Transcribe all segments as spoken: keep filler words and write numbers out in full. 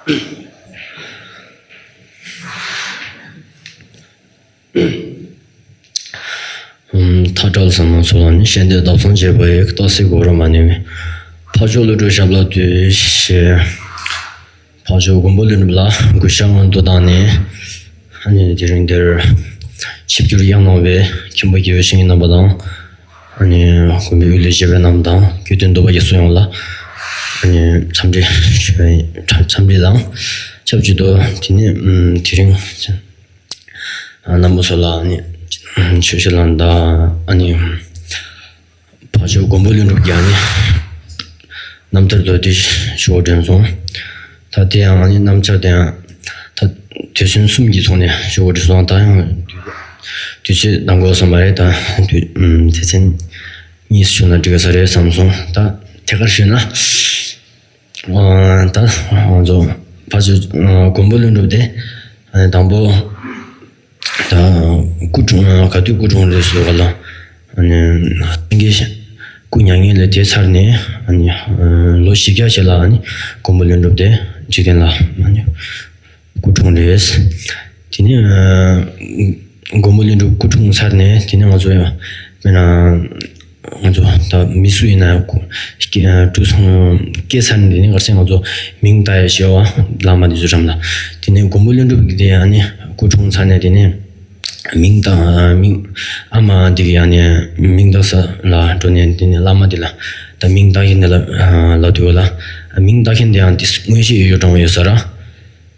མཐའ་བྲལ་ཟབ་མོ་ཚོ་ལ་ནི། ཤེས་འདོད་བདག་བཟུང་བྱེད་པའི་རྟགས་གསལ་གོ་རུ་མ་ནུས་པའི། འཕགས་མཆོག་ཀླུ་སྒྲུབ་ཞབས་ལ་འདུད་ཞེས། འཕགས་མཆོག་མགོན་པོ་ཀླུ་སྒྲུབ་ལ་གུས་ཕྱག་སྔོན་དུ་བཏང་ནས། ཨ་ནི་དེ་རིང་འདིར་ཆིབས་བསྒྱུར་གཡང་གནང་བའི་མཁན་པོ་དགེ་བའི་བཤེས་གཉེན་རྣམ་པ་དང་། ཨ་ནི་དགོན་པའི་དབུ་བློའི་བཞེད་པའི་རྣམས་དང་དགེ་འདུན་འདུས་པ་ཡེ་སུ་ཡོངས་ལ། ཨ་ནི་འཚམས་འདྲི་ཞུ་བའི་འཚམས་འདྲི་དང་ཆབས་ཅིག་ཏུ། དེ་ནས་དེ་རིང་རྣམ་པ་ཚོ་ལ་ཨ་ནི་ཆོས་ཞུ་ལ་ད་ཨ་ནི་འཕགས་མཆོག་མགོན་པོ་ཀླུ་སྒྲུབ་ཀྱི་ཨ་ནི་རྣམ་ཐར་མདོར་བསྡུས་ཞུ་དགོས་དྲན་སོང་། ད་དེ་ཡང་ཨ་ནི་རྣམ་ཐར་དེ་ཡང་ད་དུས་ཚོད་གསུམ་གྱི་ཐོག་ནས་ཞུ་དགོས་དྲན་སོང་། ད་ཡང་དུས་ཚོད་འདང་དགོས་ས་མ་རེད། ད་དུས་ཚན་གཉིས་སུ་ཞུ་ན་འགྲིག་ག་ས་རེད་བསམ་སོང་། ད་ཐད་ཀར་ཞུས་ན། ཨ་ད་ང་ཚོ་ཕར་ཚུར་ཨ་མགོན་པོ་ཀླུ་སྒྲུབ་དེ་ཨ་ནི་དང་པོ་ད་སྐུ་འཁྲུངས་ག་དུས་སྐུ་འཁྲུངས་རེད་ཟེར་བ་ལ། ཨ་ནི་སངས་རྒྱས་སྐུ་མྱ་ངན་ལས་འདས་ཚར་ནས་ཨ་ནི་ལོ་བཞི་བརྒྱ་ཞིག་ལ་ཨ་ནི་མགོན་པོ་ཀླུ་སྒྲུབ་དེ་འཇིག་རྟེན་ལ་ཨ་ནི་སྐུ་འཁྲུངས་རེད། དེ་ནས་མགོན་པོ་ཀླུ་སྒྲུབ་སྐུ་འཁྲུངས་ཚར་ནས་དེ་ནས་ང་ཚོ་དཔེར་ན་ང་ཚོ་ད་མི་སུ་ཡིན་ན་སྐུ་སྐྱེ་སྐུ་སངས་སྐྱེས་ཚར་ནས་དེ་ནས་ག་རེ་ཟེར་ང་ཚོ་མིང་བཏགས་ཡ་ཞེས་པ་བླ་མ་དེ་ཚོ་འགྲམ་ལ། དེ་ནས་མགོན་པོ་ཀླུ་སྒྲུབ་ཀྱི་དེ་ཨ་ནི་སྐུ་འཁྲུངས་ཚར་ནས་དེ་ནས་མིང་བཏགས་མིང་ཨ་མ་དེ་གི་ཨ་ནི་མིང་བཏགས་ས་ལ་འགྲོ་ནས་དེ་ནས་བླ་མ་དེ་ལ་ད་མིང་བཏགས་མཁན་དེ་ལ་ལབ་དུས་ལ། མིང་བཏགས་མཁན་དེ་ཡང་དེ་མངོན་ཤེས་ཡོད་ཡོད་གྲོང་ཡོད་ས་ར།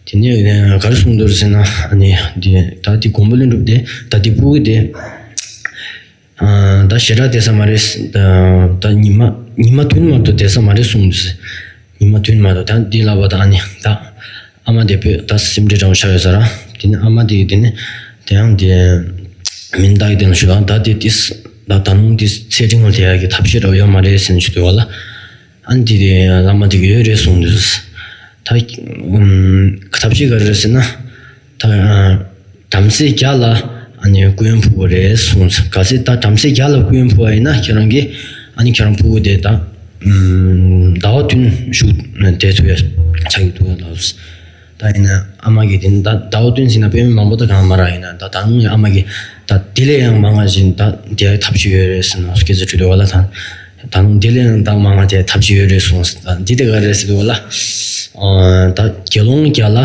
དེ་ནས་ག་རེ་གསུངས་འདུག་ཟེར་ན། ཨ་ནི་འདི་ད་འདི་མགོན་པོ་ཀླུ་སྒྲུབ་དེ་ད་འདི་ཕྲུ་གུ་དེ་ཨ་ད་ཞེ་དྲག་བསྡད་ས་མ་རེད། ད་ད་ཉི་མ་ཉི་མ་བདུན་མ་གཏོགས་བསྡད་ས་མ་རེད་གསུངས་འདུག་ཟེར། ཉི་མ་བདུན་མ་གཏོགས། ད་འདི་ལབ་པ་ད་ཨ་ནི་ད་ཨ་མ་དེ་བོད་ད་སེམས་ཁྲལ་འདྲ་བོ་ཆགས་ཡོད་ས་ར། དེ་ནས་ཨ་མ་དེ་གིས་དེ་ནས་དེ་ཡང་དེ་མིང་བཏགས་དེ་ལ་ཞུ་ད་ད་དེ་དེ་ད་ད་ནང་དེ་ཚེ་རིང་བ་དེ་ཡ་གི་ཐབས་ཤེས་འདྲ་བོ་ཡོད་མ་རེད་ཟེར་ནས་ཞུ་དུས་བ་ལ། ཨ་ནི་དེ་དེ་བླ་མ་དེ་གིས་ཡོད་རེད་གསུངས་འདུག། ད་ཨུམ་ཐབས་ཤེས་ག་རེ་རེད་ཟེར་ན། ད་ཨ་བྲམ་ཟེ་བརྒྱ་ལ་ཨ་ནི་སྐུ་ཡོན་ཕུལ་དགོས་རེད་གསུངས། གལ་སྲིད་ད་བྲམ་ཟེ་བརྒྱ་ལ་སྐུ་ཡོན་ཕུལ་བ་ཡིན་ན་ཁྱེད་རང་གིས་ཨ་ནི་ཁྱེད་རང་ཕྲུ་གུ་དེ་ད་ཨུམ་ཟླ་བ་བདུན་བཞུགས་བསྡད་ཐུབ་ཡ་ཆགས་ཀྱི་འདུག་ལབ། ད་ཡིན་ན་ཨ་མ་གིས་དེ་ནི་ད་ཟླ་བ་བདུན་ཟིན་ན་དཔེ་མི་མང་པོ་ད་གང་མ་རག་ཡིན་ན་ད་ད་ནང་ཨ་མ་གིས་ད་དེ་ལས་ཡང་མང་བ་ཞིག་ད་དེ་ཐབས་ཤེས་ཡོད་རེད་ཟེར་ན་སྐད་ཆ་དྲིས་འདུག་བ་ལ། ད་ད་ནང་དེ་ལས་ཡང་ད་མང་བ་དེ་ཐབས་ཤེས་ཡོད་རེད་གསུངས། ད་འདི་དེ་ག་རེད་ཟེར་འདུག་བ་ལ། ཨ་ད་དགེ་སློང་བརྒྱ་ལ་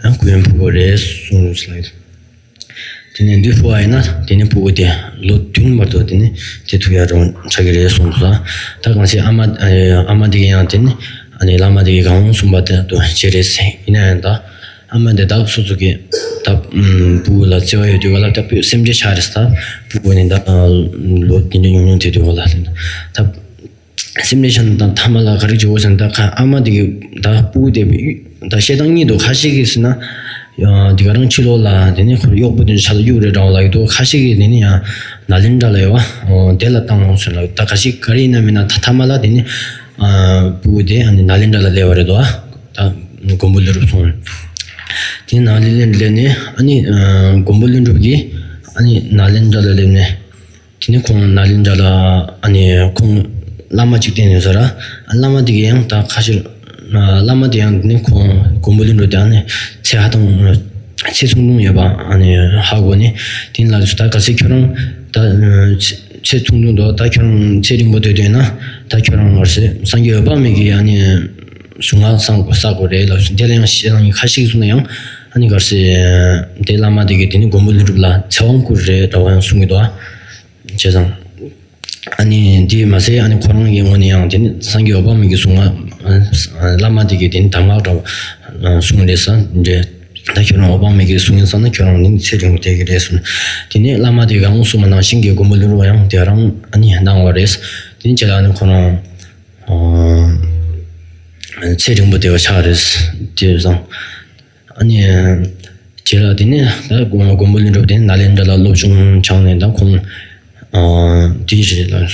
ཡང་སྐུ་ཡོན་ཕུལ་དགོས་རེད་གསུངས་ལབ། དེ་ནས་འདི་ཕུལ་བ་ཡིན་ན་དེ་ནས་ཕྲུ་གུ་དེ་ལོ་བདུན་བར་དུ་དེ་ནས་དེ་ཐུབ་ཡ་རང་ཆགས་ཀྱི་རེད་གསུངས་སོང་། ད་གང་ཟེར་ཨ་མ་ཨ་མ་དེ་གིས་ཡང་དེ་ནས་ཨ་ནི་བླ་མ་དེ་གིས་གང་གསུངས་པ་དེ་དུ་བྱེད་རེད་ཟེར། ཡིན་ན་ཡང་ད་ཨ་མ་དེ་ད་སོ་སོ་གི་ད་ཕྲུ་གུ་ལ་བརྩེ་བ་ཡོད་དུས་ག་ལ་ད་སེམས་ཁྲལ་ཆགས་རེད་ཟེར། ད་ཕྲུ་གུ་ནི་ད་ལོ་དེ་འདྲ་ཉུང་ཉུང་དེ་དུས་ག་ལ་ད། སེམས་ནས་བྱས་ན་ད་ཐ་མ་ལ་ག་རེ་བྱེད་དགོས་ཟེར་ན། ད་ཁ་ཨ་མ་དེ་གི་ད་སྤུ་གུ་དེ་ད་བཤད་སྟངས་གཉིས་འདུག། ཁ་ཤས་ཀྱིས་ཟེར་ན་ཡང་དེ་ག་རང་ཕྱི་ལོགས་ལ་དེ་ནས་ཁོར་གཡོག་པོ་དེ་ཚོ་ཆ་ལ་གཡུག་རེད་འདྲ་བ་ལབ་ཀྱི་འདུག། ཁ་ཤས་ཀྱིས་དེ་ནས་ཡང་ནཱ་ལེནྡྲ་ལ་ཡོད་བ་དེ་ལ་བཏང་ཟེར་ལབ། ད་ག་ཞིག་ག་རེ་ཡིན་ན་མིན་ན་ད་ཐ་མ་ལ་དེ་ནས་ཨ་སྤུ་གུ་དེ་ཨ་ནི་ནཱ་ལེནྡྲ་ལ་སླེབས་པ་རེད་འདུག། ཨ་ད་མགོན་པོ་ཀླུ་སྒྲུབ་སོང་། དེ་ནཱ་ལེནྡྲ་ལ་སླེབས་ནས་ཨ་ནི་ཨ་མགོན་པོ་ཀླུ་སྒྲུབ་ཀྱིས་ཨ་ནི་ནཱ་ལེནྡྲ་ལ་སླེབས་ནས། དེ་ནས་ཁོང་ནཱ་ལེནྡྲ་ལ་ཨ་ནི་ཁོང་བླ་མ་གཅིག་བསྟེན་ཡོད་ས་ར། བླ་མ་དེ་གིས་ཡང་ད་ཁ་ཤས་བླ་མ་དེ་ཡང་དེ་ནས་ཁོང་མགོན་པོ་ཀླུ་སྒྲུབ་དེ་ཨ་ནི་ཚེ་ཧ་ཐང་ཚེ་ཐུང་ཐུང་ཡོད་པ་ཨ་ནི་ཧ་གོ་ནས། དེ་ནས་ལ་ད་ག་ཚོད་ཁྱོད་རང་ད་ཚེ་ཚེ་ཐུང་ཐུང་འདུག། ད་ཁྱོད་རང་ཚེ་རིང་པོ་སྡོད་འདོད་ན་ད་ཁྱོད་རང་ག་ཚོད་སངས་རྒྱས་འོད་དཔག་མེད་ཀྱི་ཨ་ནི་གཟུངས་སྔགས་བསག་དགོས་རེད་ལབ་སོང་། དེ་ལ་ཡང་བཤད་སྟངས་ཁ་ཤས་ཀྱིས་གསུངས་ན་ཡང་ཨ་ནི་ག་ཚོད་དེ་བླ་མ་དེ་གིས་དེ་ནས་མགོན་པོ་ཀླུ་སྒྲུབ་ལ་ཚེ་དབང་བསྐུར་རེད་འདྲ་བ་ཡང་གསུང་གི་འདུག། བྱས་ཙང་། ཨ་ནི་དེས་མ་ཟད་ཨ་ནི་ཁོ་རང་གི་ངོས་ནས་ཡང་དེ་ནི་སངས་རྒྱས་འོད་དཔག་མེད་ཀྱི་གཟུངས་སྔགས་བླ་མ་དེ་གིས་དེ་ནི་གདམས་ངག་འདྲ་བོ་གསུངས་རེད་ཟེར་འདྲ། ད་ཁྱོད་རང་འོད་དཔག་མེད་ཀྱི་གཟུངས་ཡིན་བསམ་ན་ཁྱོད་རང་ནི་ཚེ་རིང་པོ་བསྡད་ཀྱི་རེད་གསུངས། དེ་ནས་བླ་མ་དེ་གང་གསུངས་པ་ནང་བཞིན་གྱི་མགོན་པོ་ཀླུ་སྒྲུབ་ཡང་དེ་རང་ཨ་ནི་གནང་བ་རེད། དེ་ནི་བྱས་ལ་ཨ་ནི་ཁོ་རང་ཚེ་རིང་པོ་བསྡད་པ་ཆགས་རེད། དེ་བཟང་། ཨ་ནི། རྗེས་ལ་དེ་ནས་ད་མགོན་པོ་ཀླུ་སྒྲུབ་དེ་ནཱ་ལེནྡྲ་ལ་སློབ་སྦྱོང་སྦྱངས་ནས་ད་ཁོང་དེ་རེད་ལ།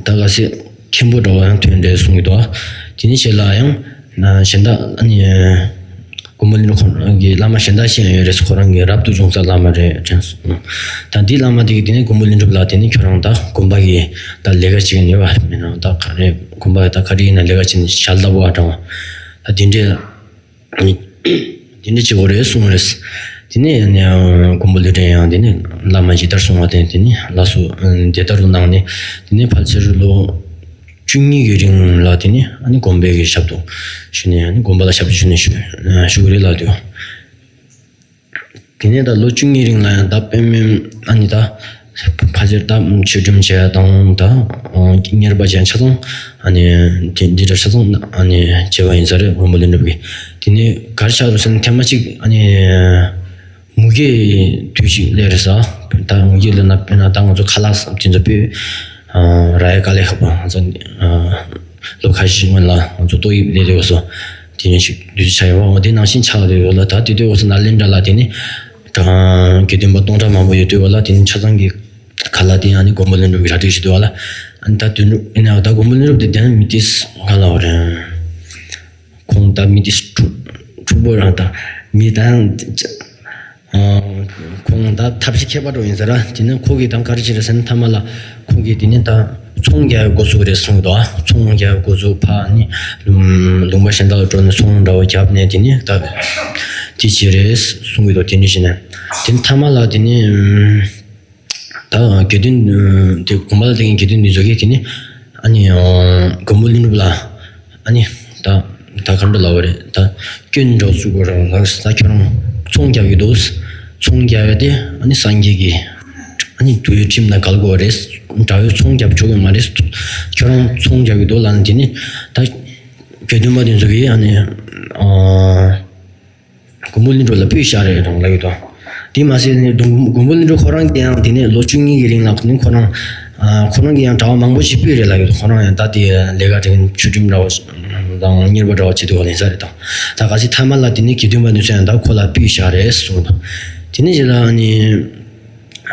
ད་ག་ཚོད་མཁན་པོ་འདྲ་བ་ཡང་ཐོན་རེད་གསུང་གི་འདུག། དེ་ནས་རྗེས་ལ་ཡང་གཞན་དག་ཨ་ནི་མགོན་པོ་ཀླུ་སྒྲུབ་ཁོང་གི་བླ་མ་གཞན་དག་ཤེས་ཡོན་ཡོད་རེད། ཁོ་རང་གི་རབ་ཏུ་བྱུང་ས་བླ་མ་རེད་དྲན་སོང་། ད་འདི་བླ་མ་དེ་གིས་དེ་ནས་མགོན་པོ་ཀླུ་སྒྲུབ་ལ་དེ་ནས་ཁྱོད་རང་ད་དགོན་པ་གི་ད་ལས་ཀ་བྱེད་ཀྱི་ཡོད་པ་མིན་ནམ། ད་ག་རེ་དགོན་པ་ད་ག་རེ་ཡིན་ན་ལས་ཀ་བྱེད་ནས་ཞལ་ལྟ་བུ་བ་འདྲ་བ་ད་དེ་འདྲས། ཨ་ནི་དེ་འདྲ་བྱེད་དགོས་རེད་གསུངས་རེད། དེ་ནས་ཨ་ནི་མགོན་པོ་ཀླུ་སྒྲུབ་ཡང་དེ་ནས་བླ་མ་ཇི་ལྟར་གསུངས་པ་དེ་དེ་ནས་ལགས་སོ། དེ་ལྟར་དུ་གནང་ནས་དེ་ནས་ཕལ་ཆེར་ལོ་བཅུ་གཉིས་ཀྱི་རིང་ལ་དེ་ནས་ཨ་ནི་དགོན་པའི་གི་ཞབས་ཏོག་ཞུས་ནས་ཨ་ནི་དགོན་པ་ལ་ཞབས་ཏོག་ཞུས་ནས་བཞུགས་བཞུགས་རེད་ལབ་དུས། དེ་ནས་ད་ལོ་བཅུ་གཉིས་རིང་ལ་ཡང་ད་དཔེ་མེད་ཨ་ནི་ད་ཕལ་ཆེར་ད་ཆོས་ཁྲིམས་བྱས་དང་ད་གཉེར་པ་ཅན་ཆ་ཚང་ཨ་ནི་དེ་འདི་འདྲ་ཆ་ཚང་ཨ་ནི་བྱས་པ་ཡིན་ས་རེད། མགོན་པོ་ཀླུ་སྒྲུབ་ཀྱིས་དེ་ནས་ག་རེ་ཆགས་འདུག་ཟེར་ན་ཐེངས་མ་གཅིག་ཨ་ནི་ངུ་སྐད་དུས་ཤིག་སླེབས་རེད་ཟེར། ད་ངུ་སྐད་སླེབས་ན་དཔེར་ན་ད་ང་ཚོ་ཁ་ལག་དེ་ཚོ་དཔེ་ར་ཡ་དཀའ་ལས་ཁག་པོ། ང་ཚོ་ལོ་ཁ་ཤས་ཤིག་སྔོན་ལ་ང་ཚོ་ཏོག་དབྱིབས་སླེབས་དུས་སྐབས་སུ་དེ་ནས་ཞིག་དུས་ཚོད་ཆགས་ཡོད་པ། འོ་དེ་ནང་བཞིན་ཆགས་བསྡད་ཡོད་ལ། ད་དེ་དུས་སྐབས་སུ་ནཱ་ལེནྡྲ་ལ་དེ་ནི་དགེ་འདུན་པ་སྟོང་ཕྲག་མང་པོ་ཡོད་དུས་སྐབས་ལ། དེ་ནི་ཆ་ཚང་གི་ཁ་ལག་དེ་ཡང་ནི་མགོན་པོ་ཀླུ་སྒྲུབ་ཀྱིས་གྲ་སྒྲིག་བྱེད་དུས་སྐབས་ལ། ཨ་ནི་ད་དོན་གྲུབ་ཡིན་ན་ད་མགོན་པོ་ཀླུ་སྒྲུབ་དེ་དེ་ནི་མི་དེ་ག་ལ་བ་རེད། ཁོང་ད་མི་དེ་འཁྲུག་འཁྲུག་པོ་རང་ད་མི་ད་ཁོང་ད་ཐབས་ཤེས་མཁས་པ་འདྲ་ཡིན་ས་ར། དེ་ནས་ཁོ་གིས་ད་ག་རེ་བྱས་རེད་ཟེར་ན་མཐའ་མ་ལ་ཁོང་གིས་དེ་ནས་ད་ཚོང་རྒྱག་ཡའི་འགོ་ཚུགས་རེད་གསུངས་འདུག། ཨ་ཚོང་རྒྱག་ཡའི་འགོ་ཚུགས། ཕ་ནི་ལུང་པ་གཞན་དག་ལ་འགྲོ་ནས་ཚོང་འདྲ་བོ་བརྒྱབ་ནས་དེ་ནས་ད་དེ་བྱས་རེད་གསུངས་ཀྱི་འདུག། དེ་འདྲ་བྱས་ནས་དེ་ནས་མཐའ་མ་ལ་དེ་ནས་ད་དགེ་འདུན་དེ་དགོན་པ་ལ་བསྡད་མཁན་དགེ་འདུན་འདི་ཚོ་གིས་དེ་ནས་ཨ་ནི་མགོན་པོ་ཀླུ་སྒྲུབ་ལ་ཨ་ནི་ད་ད་ག་འདྲ་ལབ་པ་རེད། ད་སྐྱོན་འདྲ་བོ་བཙུགས་དགོས་རེད་ལབ། ད་ཁྱོད་རང་ཚོང་རྒྱག་གི་འདུག། ཚོང་རྒྱག་ཡ་དེ་ཨ་ནི་སངས་རྒྱས་ཀྱི་ཨ་ནི་དུས་ཡུན་ཁྲིམས་དང་འགལ་དགོས་རེད། དགྲ་བོས་ཚོང་རྒྱབ་ཆོག་གི་མ་རེད། ཁྱོད་རང་ཚོང་རྒྱག་གི་འདུག་ལབ་ནས་དེ་ནས་ད་དགེ་འདུན་པ་དེ་ཚོ་གིས་ཨ་ནི་ཨ། མགོན་པོ་ཀླུ་སྒྲུབ་ལ་སྤུས་བཞག་རེད་རང་ལབ་ཀྱི་འདུག། དེ་མ་ཟད་ནས་མགོན་མགོན་པོ་ཀླུ་སྒྲུབ་ཁོ་རང་གིས་ཡང་དེ་ནས་ལོ་བཅུ་གཉིས་ཀྱི་རིང་ལ་ནི་ཁོ་རང་ཨ་ཁོ་རང་གིས་ཡང་གྲྭ་པ་མང་པོ་ཞིག་ཕུད་རེད་ལབ་ཀྱི་འདུག། ཁོ་རང་ཡང་ད་དེ་ལས་ཀ་དེ་ཆོས་ཁྲིམས་འདྲ་བོ་དང་གཉེར་པ་འདྲ་བོ་བྱེད་དུས་སྐབས་ལ་ཡིན་ས་རེད་དང་། ད་གལ་སྲིད་མཐའ་མ་ལ་དེ་ནས་དགེ་འདུན་པ་ནི་ཚོ་ཡང་ད་ཁོ་ལ་སྤུས་བཞག་རེད་གསུངས་དང་། དེ་ནས་རྗེས་ལ་ནི་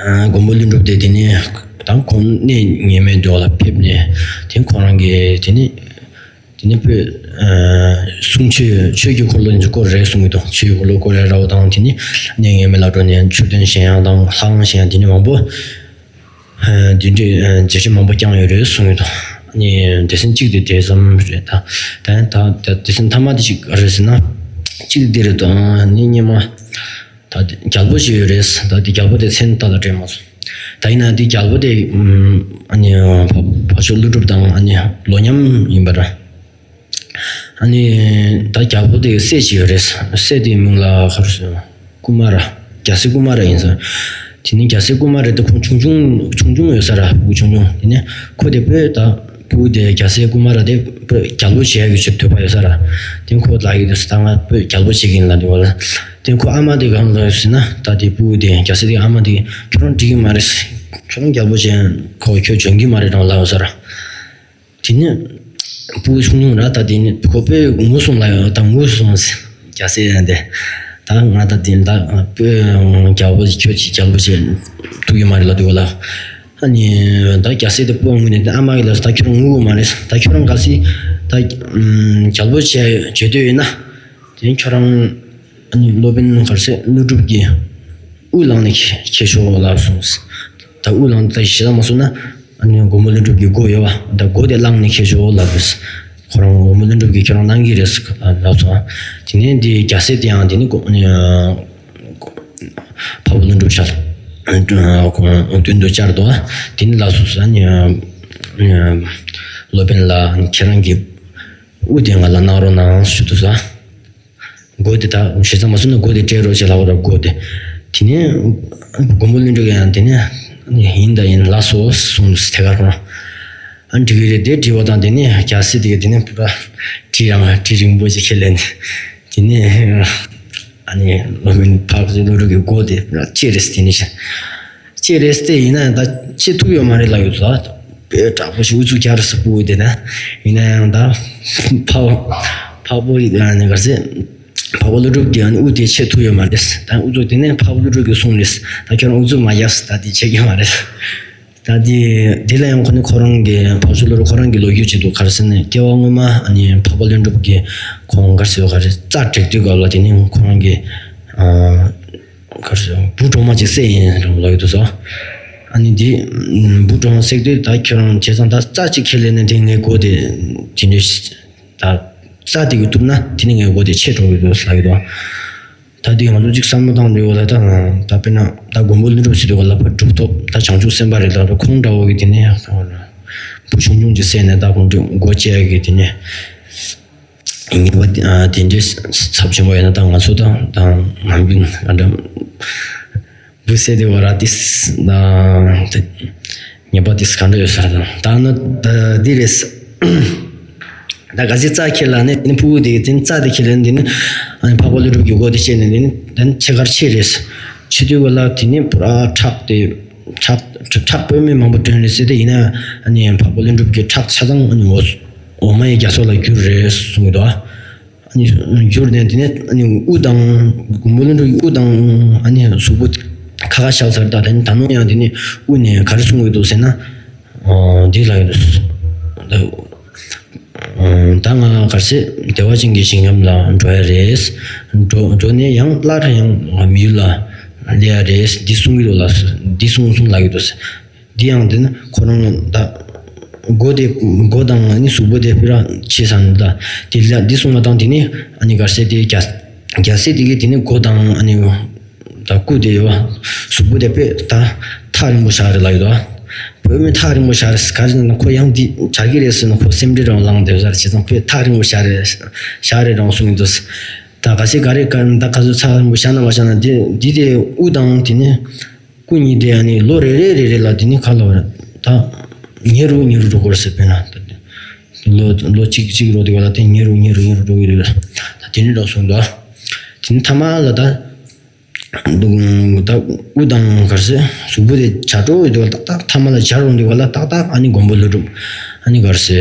ཨ་མགོན་པོ་ཀླུ་སྒྲུབ་དེ་དེ་ནས་ད་ཁོང་གནས་ངེས་མེད་འདྲ་བོ་ལ་ཕེབས་ནས་དེ་ཁོ་རང་གིས་དེ་ནས། དེ་ནས་བོད་གསུང་ཆོས་ཆོས་ཀྱི་འཁོར་ལོ་འདི་སྐོར་རེ་གསུང་གི་འདུག། ཆོས་ཀྱི་འཁོར་ལོ་སྐོར་རེ་ར་བ་དང་། དེ་ནས་གནས་ངེས་མེད་ལ་འགྲོ་ནས་མཆོད་རྟེན་བཞེངས་ཡག་དང་ལྷ་ཁང་བཞེངས་ཡག་དེ་ནས་མང་པོ་འདི་འདྲའི་མཛད་རྗེས་མང་པོ་བསྐྱངས་ཡོད་རེད་གསུང་གི་འདུག། ཨ་ནི་སྡེ་ཚན་གཅིག་དེ་དེ་ཙམ་རེད། ད་ད་ད་སྡེ་ཚན་མཐའ་མ་དེ་ཅིག་ག་རེ་ཟེར་ན། གཅིག་དེ་རེད་དང་ནི་སྙེ་མ། ད་དེ་རྒྱལ་པོ་ཞིག་ཡོད་རེད། ད་དེ་རྒྱལ་པོ་དེ་མཚན་ད་ལ་དྲན་མ་སོང་། ད་ཡིན་ན་དེ་རྒྱལ་པོ་དེ་ཨ་ནི་བ་བ་ཕྱོགས་ཀླུ་སྒྲུབ་དང་ཨ་ནི་ལོ་མཉམ་ཡིན་པ་འདྲ། ཨ་ནི་ད་རྒྱལ་པོ་དེ་སྲས་ཅིག་ཡོད་རེད། སྲས་དེའི་མིང་ལ་ག་རེ་ཟེར། ཀུ་མ་ར། རྒྱལ་སྲས་ཀུ་མ་ར་ཡིན་ས། དེ་ནི་རྒྱལ་སྲས་ཀུ་མ་ར་དེ་ཁོང་ཆུང་ཆུང་ཆུང་ཆུང་ཡོད་ས་ར། ཕྲུ་གུ་ཆུང་ཆུང་། དེ་ནི་ཁོ་དེ་བོད་ད་ཕྲུ་གུ་དེ་རྒྱལ་སྲས་ཀུ་མ་ར་དེ་བོད་རྒྱལ་པོ་བྱེད་ཡག་གི་ཆེད་འདོད་པ་ཡོད་ས་ར། དེ་ཁོ་ལ་ཡོད་དུས་ད་ང་བོད་རྒྱལ་པོ་བྱེད་ཀྱི་ཡིན་ལབ་དུས་བ་ལ། དེ་ཁོ་ཨ་མ་དེ་གང་ལ་ཟེར་ན། ད་དེ་ཕྲུ་གུ་དེ་རྒྱལ་སྲས་དེ་ཨ་མ་དེ་ཁྱོད་རང་འགྲིག་གི་མ་རེད། ཁྱོད་རང་རྒྱལ་པོ་བྱེད་ཁོ་ཁྱོད་འཇོན་གྱི་མ་རེད་རང་ལབ་ཡོད་ས་ར། དེ་ནས་ཕྲུ་གུ་ཆུང་ཆུང་ར། ད་དེ་ནས་ཁོ་དཔེ་ངུ་སོང་ལ་ཡོད། ད་ངུ་སོང་ཟེར། རྒྱལ་སྲས་ཡང་དེ་ད་ང་ད་དེ་ད་དཔེ་རྒྱལ་པོ་ཁྱོད་ཀྱིས་རྒྱལ་པོ་བྱེད་ཐུབ་ཀྱི་མ་རེད་ལབ་དུས་བ་ལ། ཨ་ནི་ད་རྒྱལ་སྲས་དེ་སྤོ་ངུས་ནས་ཨ་མ་གིས་ལབ་སོང་། ད་ཁྱོད་རང་ངུ་དགོས་མ་རེད། ད་ཁྱོད་རང་གལ་སྲིད་ད་རྒྱལ་པོ་བྱེད་བྱེད་འདོད་ཡོད་ན། དེ་ཁྱོད་རང་ཨ་ནི་སློབ་དཔོན་ག་རེ་ཟེར་ཀླུ་སྒྲུབ་ཀྱི་དབུ་བླངས་ནས་འཁྱེར་ཤོག་ལབ་སོང་། ད་དབུ་བླངས་ད་ཞེ་དྲག་མ་སོང་ན་ཨ་ནི་མགོན་པོ་ཀླུ་སྒྲུབ་ཀྱི་སྒོ་ཡོད་པ། ད་སྒོ་དེ་བླངས་ནས་འཁྱེར་ཤོག་ལབ་པས། ཁོ་རང་མགོན་པོ་ཀླུ་སྒྲུབ་ཀྱིས་ཁྱོད་རང་གནང་གི་རེད་ལབ་སོང་། དེ་ནས་དེ་རྒྱལ་སྲས་དེ་ཡང་དེ་ནི་འཕགས་པ་ཀླུ་སྒྲུབ་ཞལ་མདུན་དུ་བཅར་དུ་དེ་ནི་ལབ་སོང་ཟེར་ནས། སློབ་དཔོན་ལ་ཁྱེད་རང་གི་དབུ་དེ་ང་ལ་གནང་རོགས་གནང་ཞུ་དུས་ས། སྒོ་དེ་ད་ཞེ་ས་མ་སོང་ན་སྒོ་དེ་སྤྲད་རོགས་བྱེད་ལབ་པ་ར། སྒོ་དེ་དེ་ནས་མགོན་པོ་ཀླུ་སྒྲུབ་ཀྱིས་ཡང་དེ་ནས་ཡིན་ད་ཡིན་ལགས་སོ་གསུངས་ཐད་ཀར་ཁོ་རང་། ཨ་འགྲིག་གི་རེད། དེ་འགྲིག་པ་དང་དེ་ནས་རྒྱལ་སྲས་དེ་གིས་དེ་ནས་ཕུ་ར་གྲི་རང་གྲི་རིང་པོ་ཅིག་ཁྱེར་ལེན། དེ་ནས་ཨ་ནི་སློབ་དཔོན་འཕགས་པ་ཀླུ་སྒྲུབ་ཀྱི་སྒོ་དེ་ཕུ་ར་བཅད་རེད་ཟེར། དེ་ནས་བཅད་རེད་ཟེར། ཡིན་ན་ཡང་ད་བཅད་ཐུབ་ཡོད་མ་རེད་ལབ་ཡོད་ས། དཔེ་དྲག་པོ་ཞིག་ཨུ་ཚུགས་རྒྱག་རེད་ཟེར་ཕྲུ་གུ་དེ་ན། ཡིན་ན་ཡང་ད་འཕགས་འཕགས་པ་ཡིན་ན་ག་རེ་ཟེར། འཕགས་པ་ཀླུ་སྒྲུབ་ཀྱིས་ཨ་ནི་དབུ་དེ་ཕྱེ་ཐུབ་ཡོད་མ་རེད། ད་ཨུ་ཚུགས་དེ་ནས་འཕགས་པ་ཀླུ་སྒྲུབ་ཀྱིས་གསུངས་རེད། ད་ཁྱོད་རང་ཨུ་ཚུགས་མ་རྒྱག་ཟེར། ད་དེ་བྱེད་ཀྱི་མ་རེད། ད་དེ་དེ་ལ་ཡང་ཁོ་ནི་ཁོ་རང་གི་འཕགས་མཆོག་ཀླུ་སྒྲུབ་ཁོ་རང་གི་ལོ་རྒྱུས་ཅིག་འདུག། ག་རེ་ཟེར་ན་སྐྱེ་བ་སྔོན་མ་ཨ་ནི་འཕགས་པ་ཀླུ་སྒྲུབ་ཀྱིས་ཁོང་ག་རེ་ཟེར་བ་ག་རེ་རྩ་དྲེགས་དུས་སྐབས་ལ་དེ་ནི་ཁོ་རང་གི་ཨ་ག་རེ་ཟེར་བུ་གྲོག་མ་ཅིག་བསད་ཡིན་རང་ལོ་ཡོད་དུ་སོ། ཨ་ནི་དེ་བུ་གྲོག་མ་བསད་དུས་ད་ཁྱོད་རང་བྱས་ཙང་ད་རྩ་གཅིག་ཁས་ལེན་ནས་དེ་ངའི་སྒོ་དེ་དེ་འདྲའི་ད། རྩ་དེ་གིས་གཏུབ་ན་དེ་ནི་ངའི་མགོ་དེ་ཆད་འགྲོ་གི་འདུག་ལབ་ཀྱི་འདུག་ད་དེ་ང་ཚོ་གཅིག་བསམ་བློ་བཏང་དུས་ལ་ད་ད་དཔེར་ན་ད་མགོན་པོ་ཀླུ་སྒྲུབ་ཟེར་དུས་ལ་ཕར་གྲུབ་ཐོབ་ད་བྱང་ཆུབ་སེམས་དཔའ་རེད་ལ་ཁོང་འདྲ་བོ་གི་དེ་ནི་བུ་ཆུང་ཆུང་ཅིག་བསད་ནས་ད་ཁོང་ཚོའི་མགོ་བཅད་ཡ་གི་དེ་ནི་ཉེས་པ་དེ་འདྲའི་ཚབས་ཆེན་པོ་ཡོད་ན་ད་ང་ཚོ་ད་ད་ང་ཚོ་ག་འདྲ། བུ་བསད་དེ་བ་ར་ཏིས་ད་ཉེས་པ་ཏིས་ག་འདྲ་ཡོད་ས་རེད་དང་ད་ནི་ད་འདི་རེད། ད་ག་ཚོད་རྩ་ཁྱེར་ལ་ནི་ནི་ཕྲུ་གུ་དེ་གི་དེ་ནི་རྩ་དེ་ཁྱེར་ལ་ནི་དེ་ནི་ཨ་ནི་འཕགས་པ་ཀླུ་སྒྲུབ་ཀྱི་མགོ་དེ་བཅད་ནས་དེ་ནི་དེ་ནི་ཕྱེད་ཀར་ཆད་རེད། ཆད་དུས་ག་ལ་དེ་ནི་པུ་ར་ཁྲག་དེ་ཁྲག་ཁྲག་སྤོས་མེ་མང་པོ་བཏོན་རེད་ཟེར་ཏེ་ཡིན་ན་ཨ་ནི་འཕགས་པ་ཀླུ་སྒྲུབ་ཀྱི་ཁྲག་ཆ་ཚང་ཨ་ནི་འོ་འོ་མ་ཡི་རྒྱ་མཚོ་ལ་གྱུར་རེད་གསུངས་འདུག་ཨ། ཨ་ནི་གྱུར་ནས་དེ་ནས་ཨ་ནི་དབུ་དང་མགོན་པོ་ཀླུ་སྒྲུབ་ཀྱི་དབུ་དང་ཨ་ནི་གཟུགས་པོ་ཁ་ཁ་བཞག་ཚར། ད་དེ་ནི་ད་ནོ་ཡང་དེ་ནི་དབུ་ནས་ག་རེ་གསུང་གི་འདུག་ཟེར་ན། འདི་ལ་ཡོད་ད། ད་ང་གར་སེ་བདེ་བ་ཅན་གྱི་ཞིང་ཁམས་ལ་འགྲོ་ཡ་རེད། འགྲོ་འགྲོ་ནས་ཡང་སླར་ཡང་མི་ཡུལ་ལ་སླེབས་ཡ་རེད། འདི་གསུང་གི་འདུག་ལ། འདི་གསུང་གསུང་ལ་ཡོད་དོ། འདི་ཡང་དེ་ནི་ཁོ་རང་ད་མགོ་དེ་མགོ་དང་ཨ་ནི་གཟུགས་པོ་དེ་སྤུ་ར་ཆེ་ས་ནི་ད་དེ་ལ་འདི་གསུང་བ་དང་དེ་ནི་ཨ་ནི་གར་སེ་དེ་རྒྱ་རྒྱ་སེ་དེ་གི་དེ་ནི་མགོ་དང་ཨ་ནི་ད་སྐུ་དེ་ཡོད་བ་གཟུགས་པོ་དེ་དཔེ་ད་ཐག་རིང་པོ་བཞག་རེད་ལ་ཡོད་དོ། བོད་མི་ཐག་རིང་པོ་བཞག་རེད་ག་རེ་ཟེར་ན་ཁོ་ཡང་འདི་བྱ་གི་རེད་ཟེར་ན་ཁོ་སེམས་ཁྲལ་རང་ལངས་དེ་བཟར་བྱེད་ཙང་དཔེ་ཐག་རིང་པོ་བཞག་རེད་བཞག་རེད་རང་གསུང་གི་འདུག་ད་ག་སེ་ག་རེ་ག་ད་ག་ཚོད་ཚགས་རིང་པོ་བཞག་ན་མ་བཞག་ན་དེ་འདི་དེ་དབུ་དང་དེ་ནི། སྐུ་ཉིད་དེ་ཨ་ནི་ལོ་རེ་རེ་རེ་རེ་ལ་དེ་ནི་ཁ་ལོ་རེ་ད་ཉེ་རུ་ཉེ་རུ་འགྲོ་དགོས་རེད་ཟེར། དཔེར་ན་ད་ལོ་ལོ་གཅིག་གཅིག་རོ་དེ་བ་ལ་དེ་ཉེ་རུ་ཉེ་རུ་ཉེ་རུ་འགྲོ་གི་རེད། ད་དེ་ནི་འགྲོ་སོང་ད་དེ་ནི་ཐ་མ་ལ་ད་ད་དབུ་དང་གར་སེ་གཟུགས་པོ་དེ་བྱ་སྒྲོ་ཡོད་དེ་བ་ལ་ཏག་ཏག་ཐ་མ་ལ་བྱ་རུང་དེ་བ་ལ་ཏག་ཏག་ཨ་ནི་མགོན་པོ་ཀླུ་སྒྲུབ་ཨ་ནི་གར་སེ།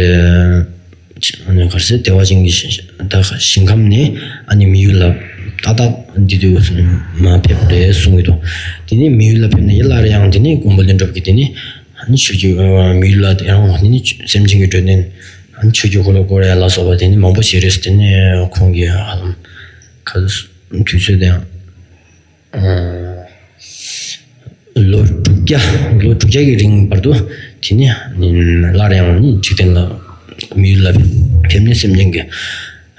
ཨ་ནི་གར་སེ་བདེ་བ་ཅན་གྱི་ཞིང་ད་ཞིང་ཁམས་ནས་ཨ་ནི་མི་ཡུལ་ལ་ཏག་ཏག་འདི་དུས་མ་ཕེབས་རེད་གསུང་གི་འདུག་དེ་ནས་མི་ཡུལ་ལ་ཕེབས་ནས་ཡ་སླར་ཡང་དེ་ནས་མགོན་པོ་ཀླུ་སྒྲུབ་ཀྱིས་དེ་ནས་ཨ་ནི་ཆོས་ཀྱི་མི་ཡུལ་ལ་ཡང་དེ་ནས་སེམས་ཅན་གྱི་འགྲོ་དོན་ཨ་ནི་ཆོས་ཀྱི་འཁོར་ལོ་བསྐོར་ཡ་ལ་སོགས་པ་དེ་ནས་མང་པོ་བྱས་རེད། དེ་ནས་ཁོང་གིས་ཧ་ལམ་ག་དུས་ཚོད་དེ་ཡང་ལོ་དྲུག་བརྒྱ་ལོ་དྲུག་བརྒྱ་གི་རིང་བར་དུ་དེ་ནས་སླར་ཡང་འཇིག་རྟེན་ལ་མི་ཡུལ་ལ་ཕེབས་ནས་སེམས་ཅན་གྱི་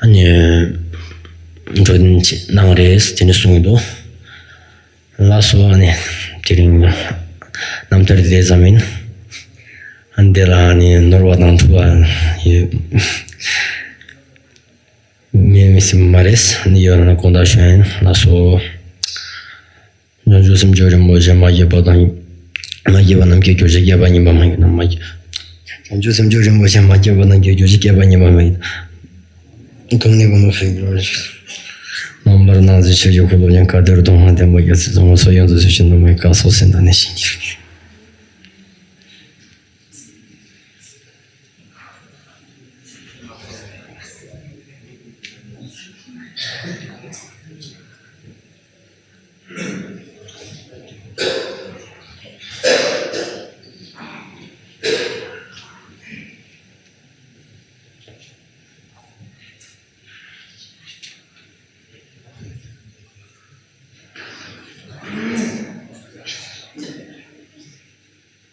ཨ་ནི་འགྲོ་དོན་གནང་རེད་དེ་ནས་གསུངས་ཡོད་དོ། ལགས་སོ། ཨ་ནི་དེ་རིང་རྣམ་ཐར་དེ་ཙམ་ཡིན། ཨ་ནི་དེ་ལ་ཨ་ནི་ནོར་བ་དང་འཁྲུལ་བ་ཡོད། མེད་མི་སྲིད་མ་རེད། ནི་ཡོད་ན་དགོངས་དག་ཞུ་ཡིན་ལགས་སོ། བྱང་ཆུབ་སེམས་མཆོག་རིན་པོ་ཆེ་མ་སྐྱེས་པ་དང་། མ་སྐྱེས་པ་རྣམས་ཀྱི་རྒྱུར་བྱས་སྐྱེས་པ་ཉིད་པ་མ་ཡིན་ནམ། མ་སྐྱེས། བྱང་ཆུབ་སེམས་མཆོག་རིན་པོ་ཆེ་མ་སྐྱེས་པ་རྣམས་ཀྱི་རྒྱུར་བྱས་སྐྱེས་པ་ཉིད་པ་མ་ཡིན། གང་ནས་གང་དུ་ཕེབས་པའི་རྣམ་པར་སྣང་མཛད་ཆོས་ཀྱི་འཁོར་ལོ་ཡང་ག་དུས་རུ་དང་ལྡན་པ་རྒྱལ་སྲས་ཚོགས་མང་སོགས་ཡོངས་སུ་ཚོལ་ཞིང་སྣང་བའི་སྐལ་སོགས་སེམས་དང་ནི་ཞིང་གྱུར།